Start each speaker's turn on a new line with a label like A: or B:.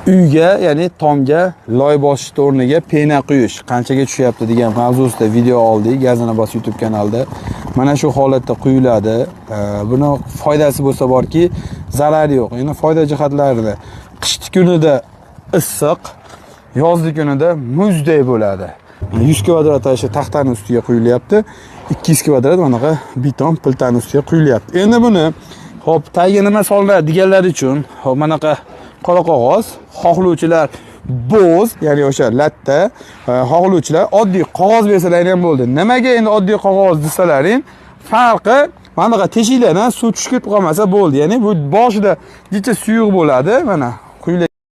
A: Uyga, ya'ni tomga loy bosishni o'rniga pena quyish qanchaga tushyapti degan mavzusida video oldik Gazini bos YouTube kanalida. Mana shu holatda quyiladi. Buni foydasi bo'lsa borki, zarari yo'q. Endi foyda jihatlarini: qishki kunida issiq, yozgi kunida muzdek bo'ladi. 100 kvadrat shu taxtani ustiga quyilyapti. 200 kvadrat manaqa beton plitani ustiga quyilyapti. Endi buni, hop, tagiga nima solinadi deganlar uchun, hop, manaqa qora qog'oz, xohlovchilar bo'z, ya'ni o'sha latta, xohlovchilar oddiy qog'oz bersalaring ham bo'ldi. Nimaga endi oddiy qog'oz desalaring, farqi mana bunaqa teshiklardan suv tushib ketib qolmasa bo'ldi. Ya'ni bu boshida jicha suyuq bo'ladi, mana.